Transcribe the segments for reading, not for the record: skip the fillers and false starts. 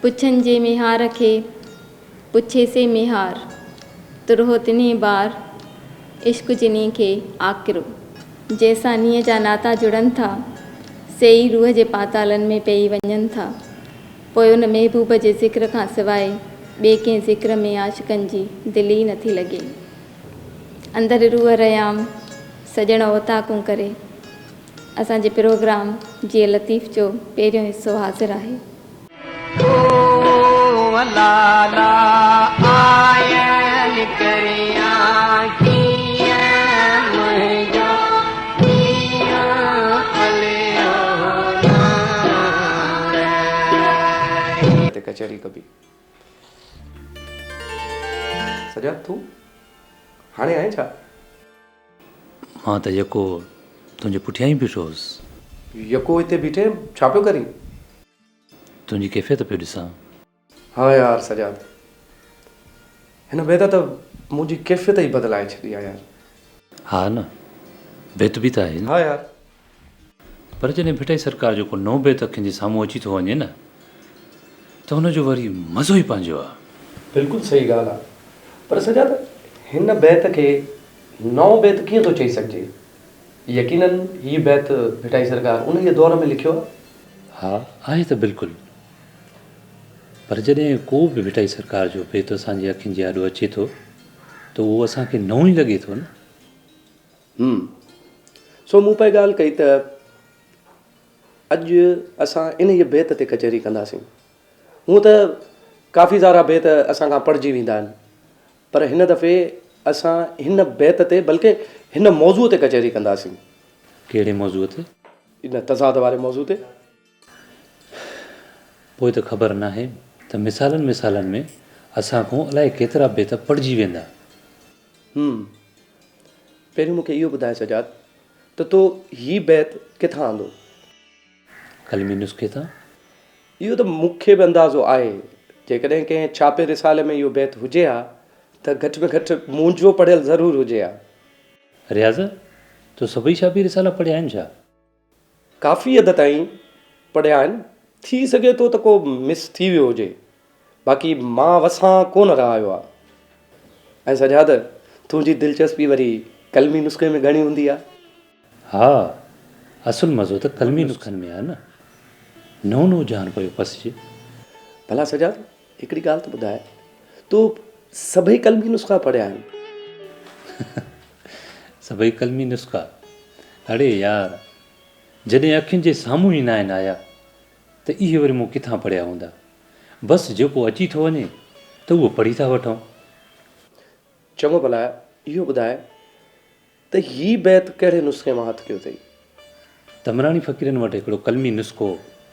پڇن جي ميهار کي، پڇي سي ميهار، ترهو تنهين بار، عشق جني کي آڪرو. جنهن سان نينهن جا ناتا جڙن ٿا، سي ئي روح جي پاتالن ۾ پيئي وڃن ٿا. پوء ان محبوب جي ذڪر کان سواء ٻئي ڪنهن ذڪر ۾ عاشقن جي دل ئي نٿي لڳي. اندر روح رهيام، سڄڻ اوطاقون ڪري. اسان جي پروگرام جيئي لطيف جو پهريون حصو حاضر آهي. تي ڪچهري ڪبي. سجاد تون هاڻي آهين ڇا؟ مان ته يڪو تنهنجي پٺيان ئي بيٺو هوس. يڪو هتي بيٺين ڇا پيو ڪرين؟ تنهنجي ڪيفيت پيو ڏسان. ها يار سجاد، هن بيت ته منهنجي ڪيفيت ئي بدلائي ڇڏي آ يار. ها نه، بيت به ته آهي نه. ها يار. پر جڏهن ڀٽائي سرڪار جو ڪو نئون بيت اکين جي سامهون اچي ٿو وڃي نه ته ان جو وري مزو ئي پنهنجو آ. بلڪل صحيح ڳالهه آ پر سجاد هن بيت کي نئون بيت ڪيئن ٿو چئي سگهجي؟ يقينن هي بيت ڀٽائي سرڪار انهيء دور ۾ لکيو آ. ها آهي ته بلڪل پر جڏهن ڪو به ڀٽائي سرڪار جو بيت اسان جي اکين جي آڏو اچي ٿو ته اهو اسان کي نئون ئي لڳي ٿو نه. هم. سو مون پئي ڳالهه ڪئي ته اڄ اسان انهيء بيت تي ڪچهري ڪنداسين. هونء ته ڪافي سارا بيت اسان کان پڙهجي ويندا آهن، پر هن دفعي اسان هن بيت تي بلڪه هن موضوع تي ڪچهري ڪنداسين. ڪهڙي موضوع تي؟ ان تضاد واري موضوع تي. پوء ته خبر ناهي ته مثالن مثالن ۾ اسان کان الائي ڪيترا بيت پڙهجي ويندا. هم. پهريون مون کي اهو ٻڌاء سجاد ته تو هي بيت ڪٿان آندو؟ قلمي نسخي تان. اهو ته مون کي به اندازو آهي. جيڪڏهن ڪنهن ڇاپي رسالي ۾ اهو بيت هجي ها ته گهٽ ۾ گهٽ منهنجو پڙهيل ضرور هجي ها. رياض، تو سڀئي ڇاپي رسالا پڙهيا آهن ڇا؟ ڪافي حد تائين پڙهيا آهن. ٿي سگهي ٿو ته ڪو مس ٿي ويو هجي. باقي مان وسان ڪونه رهايو آ. ۽ سجاد تنهنجي دلچسپي وري قلمي نسخي ۾ گهڻي هوندي آ. ها اصل مزو ته قلمي نسخن ۾ آ نه. نئون نئون جهان پيو پسجي. ڀلا سجاد هڪڙي ڳالهه ته ٻڌاء تو سڀئي قلمي نسخا پڙهيا آهن؟ سڀئي قلمي نسخا؟ اڙي يار! جڏهن اکين جي سامهون ئي ناهن آيا ته اهي وري مون ڪٿان پڙهيا هوندا. بس جيڪو اچي ٿو وڃي ته اهو پڙهي ٿا وٺون. چڱو ڀلا اهو ٻڌاء ته هي بيت ڪهڙي نسخي مان هٿ ڪيو اٿئي؟ تمراڻي فقيرن وٽ هڪڙو قلمي نسخو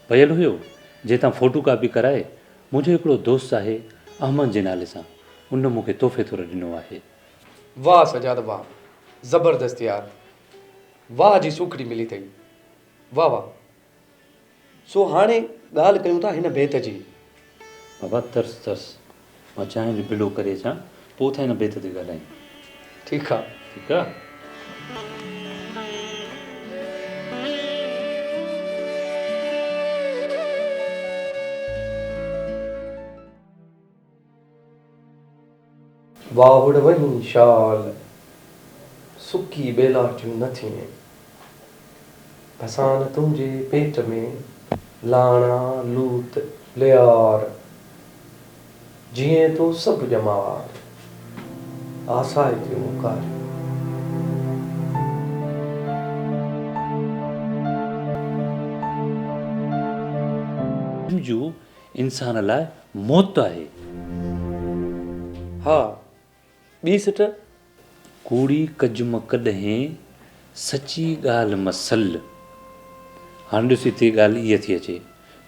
پيل هيو، جنهن تان فوٽو ڪاپي ڪرائي منهنجو هڪڙو دوست آهي احمد جي نالي سان، ان مون کي تحفي طور ڏنو آهي. واھ سجاد واھ زبردست يار واھ جي سوکڙي ملي اٿئي واھ واھ سو هاڻي ڳالهه ڪيون ٿا هن بيت جي. بابا ترس ترس مان چانهه جو بلو ڪري اچان پوء ٿا هن بيت تي ڳالهايون. ٺيڪ آ. ٺيڪ آ. واهڙ وهين شال، سڪي ٻيلاٽيون نه ٿئين. پسان تنهنجي پيٽ ۾، لاڻا لوط ليار. جيئين ٿو سڀ ڄمار، آسائتيون اڪاريون. جو انسان لاء موت آهي. ها، ٻي سٽ. ڪوڙي ڪج م ڪڏهين، سچي ڳالهه م سل. هاڻي ڏس هتي ڳالهه اها ٿي اچي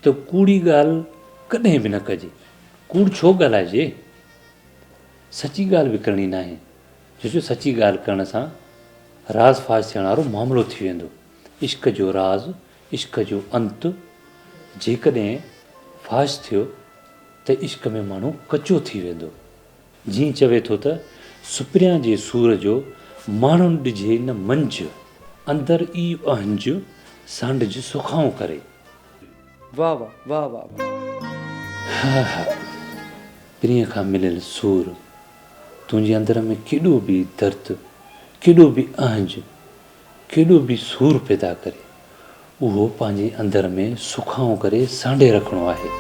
ته ڪوڙي ڳالهه ڪڏهن به نه ڪجي. ڪوڙ ڇو ڳالهائجي؟ سچي ڳالهه به ڪرڻي ناهي، ڇو جو سچي ڳالهه ڪرڻ سان راز فاش ٿيڻ وارو معاملو ٿي ويندو. عشق جو راز عشق جو انت جيڪڏهن فاش ٿيو ته عشق ۾ ماڻهو ڪچو ٿي ويندو. جيئن چوي ٿو ته، سپريان جي سور جو ماڻهن ڏجي نه منجهه، اندر ئي اهنج سانڍج سخائون ڪري. واه واه واه واه واه. ها ها پرينء کان مليل سور تنهنجي اندر ۾ ڪيڏو به درد، ڪيڏو به اهنج، ڪيڏو به سور پيدا ڪري، اهو پنهنجي اندر ۾ سکائون ڪري سانڍي رکڻو آهي.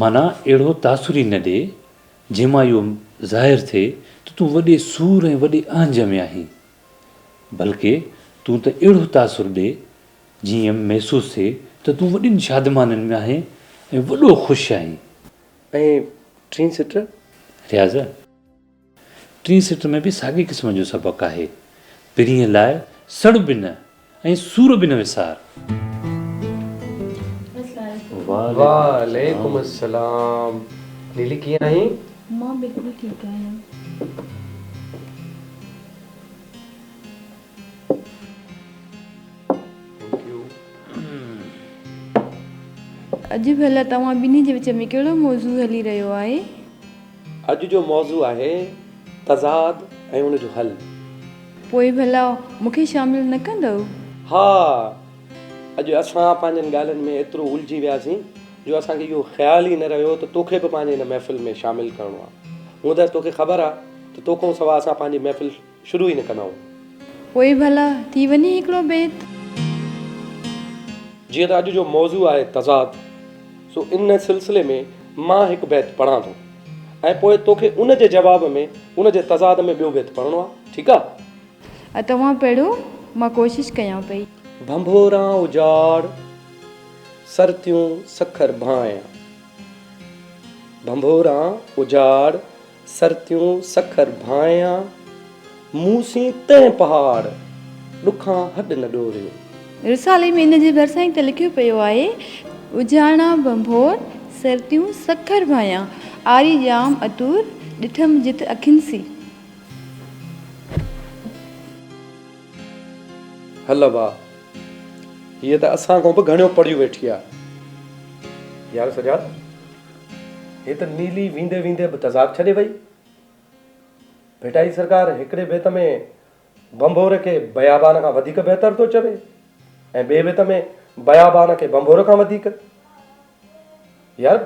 معنيٰ اهڙو تاثر ئي نه ڏي، جنهن مان اهو ظاهر ٿئي ته تون وڏي سور ۽ وڏي اهنج ۾ آهين. بلڪه تون ته اهڙو تاثر ڏي، جيئن محسوس ٿئي ته تون وڏين شادمانين ۾ آهين ۽ وڏو خوش آهين. ۽ ٽين سٽ؟ رياض، ٽين سٽ ۾ به ساڳئي قسم جو سبق آهي. پرينء لاء سڙ به نه ۽ سور به نه وسار. وعليڪم السلام نيلي ڪيئن آهين؟ مان بلڪل ٺيڪ آهيان. اڄ ڀلا توهان ٻنهي جي وچ ۾ ڪهڙو موضوع هلي رهيو آهي؟ اڄ جو موضوع آهي تضاد ۽ ان جو حل. پوء ڀلا مون کي شامل نه ڪندؤ؟ ها، اڄ اسان پنهنجن ڳالهين ۾ ايترو الجهي وياسين جو اسان کي اهو خيال ئي نه رهيو ته توکي به پنهنجي هن محفل ۾ شامل ڪرڻو آهي. هونء ته توکي خبر آهي ته توکان سواء اسان پنهنجي محفل شروع ئي نه ڪندا آهيون. پوء ڀلا ٿي وڃي هڪڙو بيت. جيئن ته اڄ جو موضوع آهي تضاد، سو ان سلسلي ۾ مان هڪ بيت پڙهان ٿو ۽ پوء توکي ان جي جواب ۾ ان جي تضاد ۾ ٻيو بيت پڙهڻو آهي، ٺيڪ آهي؟ توهان پڙهو، مان ڪوشش ڪيان پئي. ڀنڀوران اجاڙ، سرتيون سکر ڀانئيان. ڀنڀوران اجاڙ، سرتيون سکر ڀانئيان، مون سين تنهن پهاڙ، ڏکان هڏ نه ڏوريو. رسالي ۾ ان جي ڀرسان ئي ته لکيو پيو آهي، اجاڙان ڀنڀور، سرتيون سکر ڀانئيان، آري ڄام اتور، ڏٺم جت اکين سين. هل ابا، هيء ته اسان کان به گهڻيو پڙهيو ويٺي آ. يار سجاد، هي ته نيلي ويندي ويندي به تضاد ڇڏي وئي. ڀٽائي سرڪار هڪڙي بيت ۾ ڀنڀور کي بيابان کان وڌيڪ بهتر ٿو چوي ۽ ٻئي بيت ۾ بيابان کي ڀنڀور کان وڌيڪ. يار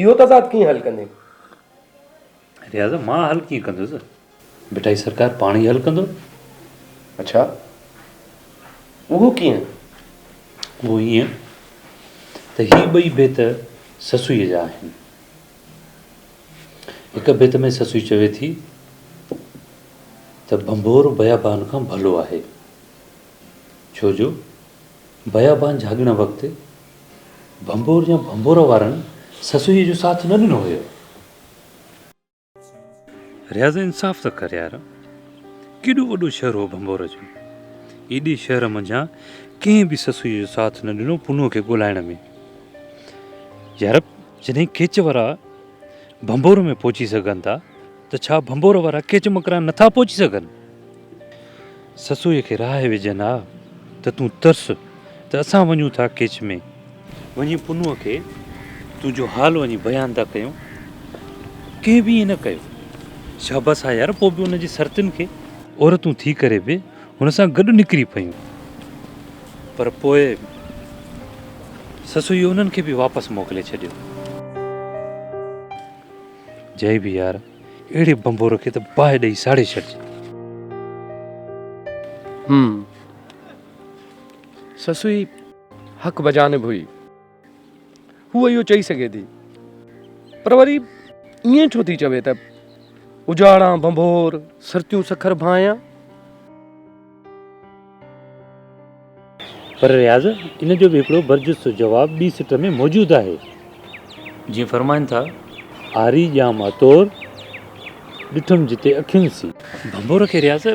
اهو تضاد ڪيئن حل ڪندين؟ رياض، مان حل ڪيئن ڪندس؟ ڀٽائي سرڪار پاڻ ئي حل ڪندو. اڇا، اهو ڪيئن؟ اهو ائين ته هي ٻئي بيت سسئيء جا آهن. هڪ بيت ۾ سسئي چوي ٿي ته ڀنڀور بيابان کان ڀلو آهي، ڇو جو بيابان جهاڳڻ وقت ڀنڀور يا ڀنڀور وارن سسئيء جو ساٿ نه ڏنو هيو. رياض انصاف ته ڪر يار. ڪيڏو وڏو شهر هو ڀنڀور جو. ايڏي شهر منجهان ڪنهن به سسئيء جو ساٿ نه ڏنو پنهونء کي ڳولائڻ ۾. يار جڏهن ڪيچ وارا ڀنڀور ۾ پهچي سگهن ٿا ته ڇا ڀنڀور وارا ڪيچ مڪران نٿا پهچي سگهن؟ سسئيء کي راهه وجهن ها ته تون ترس ته اسان وڃون ٿا ڪيچ ۾. وڃي پنهونء کي تنهنجو حال وڃي بيان ٿا ڪيون. ڪنهن به ائين نه ڪيو. شابس آ يار پوء به ان جي سرتين کي. عورتون ٿي ڪري به هن سان گڏ نڪري پيون. پر پوء سسئيء انهن کي به واپس موڪلي ڇڏيو. جئي به يار اهڙي بنڀور کي ته باهه ڏئي ساڙي ڇڏجي. هم. سسئي حق بجانب هئي. هوء اهو چئي سگهي ٿي. پر وري ائين ڇو ٿي چوي ته اجاڙان ڀنڀور، سرتيون سکر ڀانئيان. پر رياض، ان جو به هڪڙو برجستو جواب ٻي سٽ ۾ موجود آهي. جيئن فرمائن ٿا. آري ڄام اتور، ڏٺم جتي اکين سين. ڀنڀور کي رياض،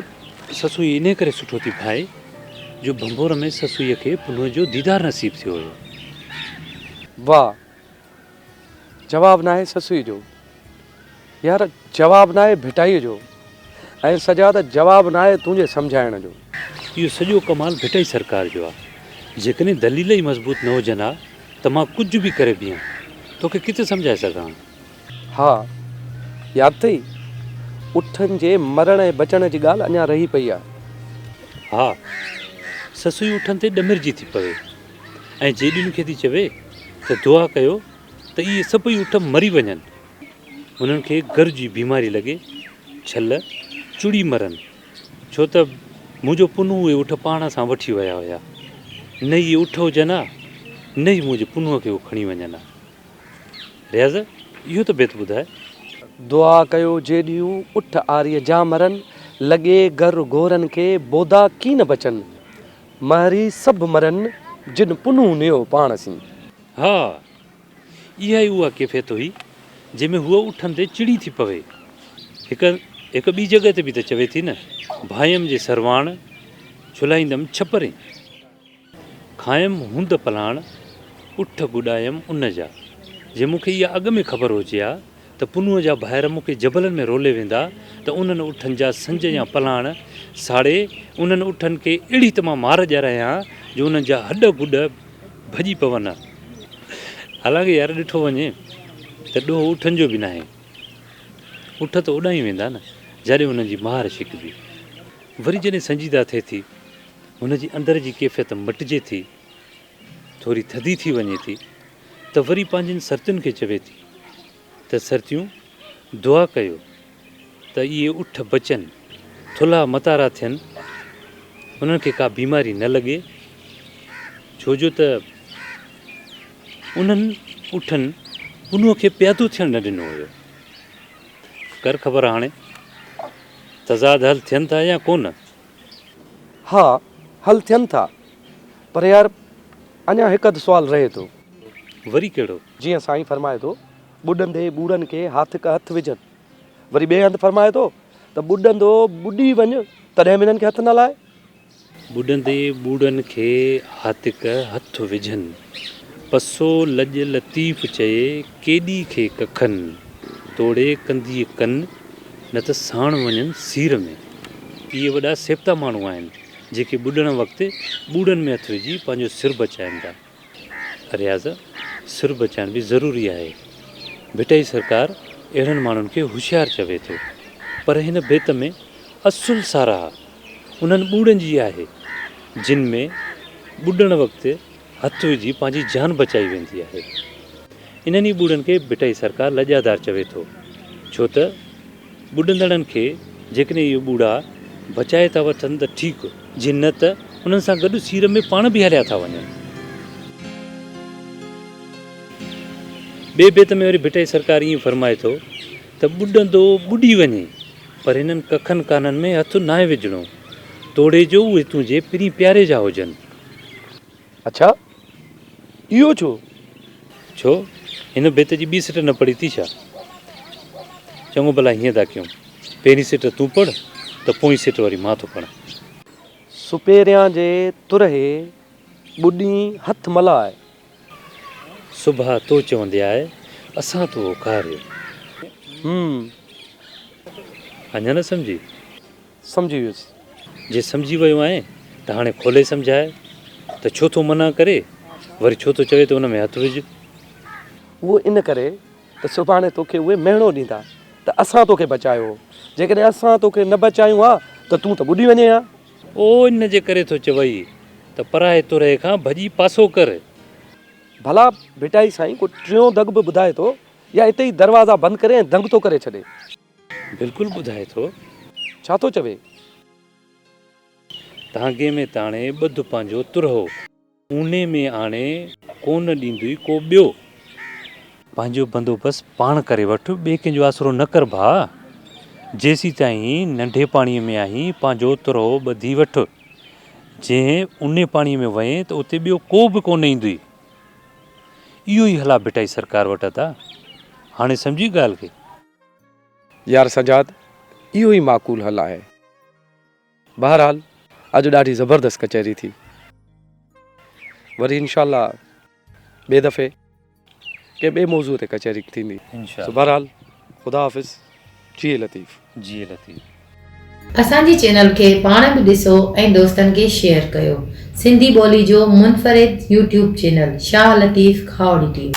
سسئي انهيء ڪري سٺو ٿي ڀانئي، جو ڀنڀور ۾ سسئيء کي پنهونء جو ديدار نصيب ٿيو هيو. واهه! جواب ناهي سسئي جو. يار جواب ناهي ڀٽائيء جو ۽ سجاد جواب ناهي تنهنجي سمجهائڻ جو. اهو سڄو ڪمال ڀٽائي سرڪار جو آ. جيڪڏهن دليل ئي مضبوط نه هجن ها ته مان ڪجهه به ڪري بيهان توکي ڪٿي سمجهائي سگهان ها. ها ياد اٿئي اٺن جي مرڻ ۽ بچڻ جي ڳالهه اڃا رهي پئي آ. ها سسئي اٺن تي ڏمرجي ٿي پوي ۽ جيڏين کي ٿي چوي ته دعا ڪيو ته اهي سڀئي اٺ مري وڃن. انهن کي گر جي بيماري لڳي، ڇل چڙي مرن. ڇو ته منهنجو پنهون اهي اٺ پاڻ سان وٺي ويا هيا. نه اهي اٺ هجن ها، نه ئي منهنجي پنهونء کي هو کڻي وڃن ها. رياض، اهو ته بيت ٻڌاء. دعا ڪيو جيڏيون اٺ آريء جا مرن، لڳي گر گورن کي بودا ڪين بچن. مهري سڀ مرن، جن پنهون نيو پاڻ سين. ها، اها ئي اها ڪيفيت هئي، جنهن ۾ هوء اٺن تي چڙي ٿي پوي. هڪ هڪ ٻي جڳهه تي به ته چوي ٿي نه، ڀانئيم جي سرواڻ، ڇلائيندم ڇپرين. کايم هوند پلاڻ، اٺ گڏايم ان جا. جي مون کي اها اڳ ۾ خبر هجي ها ته پنهونء جا ڀائر مون کي جبلن ۾ رولي ويندا ته انهن اٺن جا سنج يا پلاڻ ساڙي انهن اٺن کي اهڙي ته مان مار ڏياريان ها جو انهن جا هڏ گڏ ڀڄي پون ها. حالانڪه يار ڏٺو وڃي ته ڏوهه اٺن جو به ناهي. اٺ ته اڏائي ويندا نه جڏهن انهن جي مار ڇڪبي. وري جڏهن سنجيده ٿئي ٿي، هن جي اندر جي ڪيفيت مٽجي ٿي، ٿوري ٿڌي ٿي وڃي ٿي ته وري پنهنجين سرتين کي چوي ٿي ته سرتيون دعا ڪيو ته اهي اٺ بچن، ٿلها متارا ٿين، انهن کي ڪا بيماري نه لڳي، ڇو جو ته انهن اٺن پنهونء کي پيادو ٿيڻ نه ڏنو هيو. ڪر خبر هاڻي تضاد حل ٿين ٿا يا ڪونه؟ ها حل ٿين ٿا پر يار اڃا هڪ اڌ سوال رهي ٿو. وري ڪهڙو؟ جيئن سائين فرمائي ٿو ٻڏندي ٻوڙن کي هاٿڪ هٿ وجهن. وري ٻئي هنڌ فرمائي ٿو ته ٻڏندو ٻڏي وڃ تڏهن به هنن کي هٿ نه لاء. ٻڏندي ٻوڙن کي هاتڪ هٿ وجهن. پسو لڄ لطيف چئي ڪيڏي کي ڪکن. توڙي ڪنڌيء ڪن، نه ته ساڻ وڃن سير ۾. اهي وڏا سيبتا ماڻهو آهن، جيڪي ٻڏڻ وقت ٻوڙن ۾ هٿ وجهي پنهنجو سر بچائين ٿا. رياض، سر بچائڻ به ضروري آهي. ڀٽائي سرڪار اهڙن ماڻهن کي هوشيار چوي ٿو. پر هن بيت ۾ اصل ساراهه انهن ٻوڙن جي آهي، جن ۾ ٻڏڻ وقت هٿ وجهي پنهنجي جان بچائي ويندي آهي. انهن ئي ٻوڙن کي ڀٽائي سرڪار لڄادار چوي ٿو، ڇو ته ٻڏندڙن کي جيڪڏهن اهي ٻوڙا بچائي ٿا وٺن ته ٺيڪ، جي نه ته انهن سان گڏ سير ۾ پاڻ به هليا ٿا وڃن. ٻئي بيت ۾ وري ڀٽائي سرڪار ائين فرمائي ٿو ته ٻڏندو ٻڏي وڃي، پر هنن ڪکن ڪانن ۾ هٿ ناهي وجهڻو، توڙي جو اهي تنهنجي پرين پياري جا هجن. اڇا! اهو ڇو؟ ڇو؟ هن بيت جي ٻي سٽ نه پڙهي ٿي ڇا؟ چڱو ڀلا هيئن ٿا ڪيون، پهرين سٽ تون پڙهه ته پوئين سٽ وري مان ٿو پڙهان. سپيريان جي ترهي ٻڏين هٿ ملاء. صبح تو چوندي آء، اسان تو اوڪاريو. هم. اڃا نه سمجهي؟ سمجهي ويس. جي سمجهي ويو آهين ته هاڻي کولي سمجهاء ته ڇو ٿو منع ڪري، وري ڇو ٿو چوي ته ان ۾ هٿ وجهه. اهو ان ڪري ته سڀاڻي توکي اهي مهڻو ڏيندا ته اسان توکي بچايو هو، جيڪڏهن اسان توکي نه بچايون ها ته تون ته ٻڏي وڃين ها. او ان جي ڪري ٿو چوئي ته پرائي ترهي کان ڀڄي پاسو ڪر. ڀلا ڀٽائي سائين ڪو ٽيون دڳ به ٻڌائي ٿو يا اتي ئي دروازا بند ڪري ۽ دنگ ٿو ڪري ڇڏي؟ بلڪل ٻڌائي ٿو. ڇا ٿو چوي؟ تانگهي ۾ تاڻي ٻڌ پنهنجو ترهو. اوني ۾ آڻي ڪونه ڏيندوئي ڪو ٻيو. پنهنجو بندوبست پاڻ ڪري وٺ، ٻئي ڪنهن جو آسرو نه ڪر ڀاء. جيسيتائين ننڍي پاڻيء ۾ آهين، پنهنجو ترهو ٻڌي وٺ. جنهن اونهي پاڻيء ۾ وئين ته اتي ٻيو ڪو به ڪونه ايندوئي. اهو ئي هلا ڀٽائي سرڪار وٽ ادا. هاڻي سمجهي ڳالهه کي. يار سجاد، اهو ئي معقول حل آهي. بهرحال اڄ ڏاڍي زبردست ڪچهري ٿي. وري انشاء الله ٻئي دفعي ڪنهن ٻئي موضوع تي ڪچهري ٿيندي. سو بهرحال خدا حافظ جيئي لطيف. جيئي لطيف. اسان جي چينل کي پاڻ به ڏسو ۽ دوستن کي شيئر ڪيو. سنڌي ٻولي جو منفرد YouTube channel Shah Latif Khahori T V.